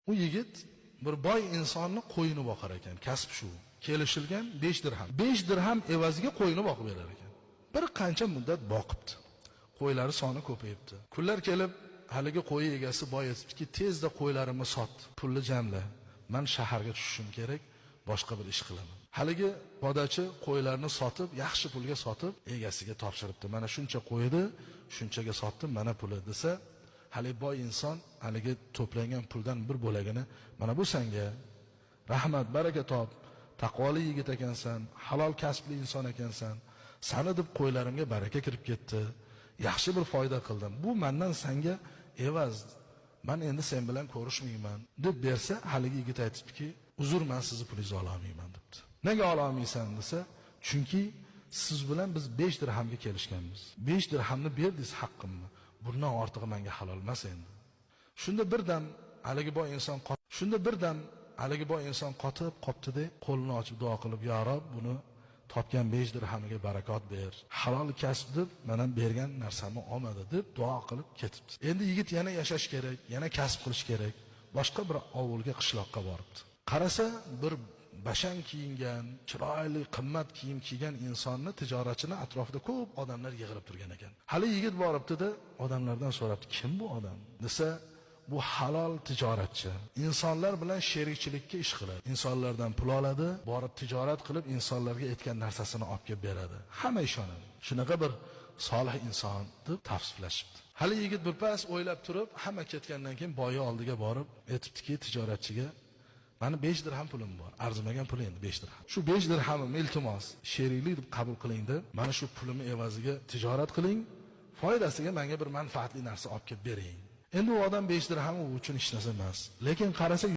U yigit bir boy insonni qo'yini boqar ekan, kasb shu. Kelishilgan 5 dirham. 5 dirham evaziga qo'yini boqib berar ekan. Bir qancha muddat boqibdi. Qo'ylari soni ko'payibdi. Kunlar kelib haligi qo'y egasi boy aytibdiki, tezda qo'ylarimni sot, pulni jamla. Men shaharga tushishim kerak, boshqa bir ish qilaman. Haligi podachi qo'ylarni sotib, yaxshi pulga sotib, egasiga topshiribdi. Mana shuncha qo'ydi, shunchaga sotdim, mana puli desa, haligi boy inson haligi to'plangan puldan bir bo'lagini mana bu senga, rahmat, baraka top, taqvoli yigit ekansan, halol kasbli inson ekansan, sani deb qo'ylarimga baraka kirib ketdi, yaxshi bir foyda qildim, bu mendan senga evaz, man endi sen bilan ko'rishmayman deb bersa, haligi yigit aytibdiki, uzr, man sizni pulingizni ola olmayman debdi. Nega ola olmaysan desa, chunki siz bilan biz 5 dirhamga kelishganmiz. 5 dirhamni berdingiz haqqimni. Bundan ortig'i menga halol emas endi. Shunda birdam haligi boy inson qotib qopti-da, qo'lini ochib duo qilib, "Ya Rob, buni topgan 5 dirhamiga barakot ber. Halol kasb deb mana bergan narsamni olmadi" deb duo qilib ketibdi. Endi yigit yana yashash kerak, yana kasb qilish kerak. Boshqa bir ovulga, qishloqqa boribdi. Qarasa, bir bashang kiyingan, chiroyli, qimmat kiyim kiygan insonni, tijoratchini atrofida ko'p odamlar yig'ilib turgan ekan. Hali yigit boribdi-da, odamlardan so'rabdi, kim bu odam desa, bu halol tijoratchi. Insonlar bilan sherikchilikka ish qiladi. Insonlardan pul oladi, borib tijorat qilib insonlarga aytgan narsasini olib kelib beradi. Hamma ishonadi. Shunaqa bir solih inson deb tavsiflashibdi. Hali yigit bir pas o'ylab turib, hamma ketgandan keyin boyi oldiga borib, aytibdiki tijoratchiga, mani 5 dirham pulim bor. Arzimagan pul endi 5 dirham. Shu 5 dirhamimni iltimos, sheriklik deb qabul qiling deb, mana shu pulimni evaziga tijorat qiling, foydasiga menga bir manfaatli narsa olib kelib bering. Endi u odam 5 dirham u uchun hech narsa emas. Lekin qarasa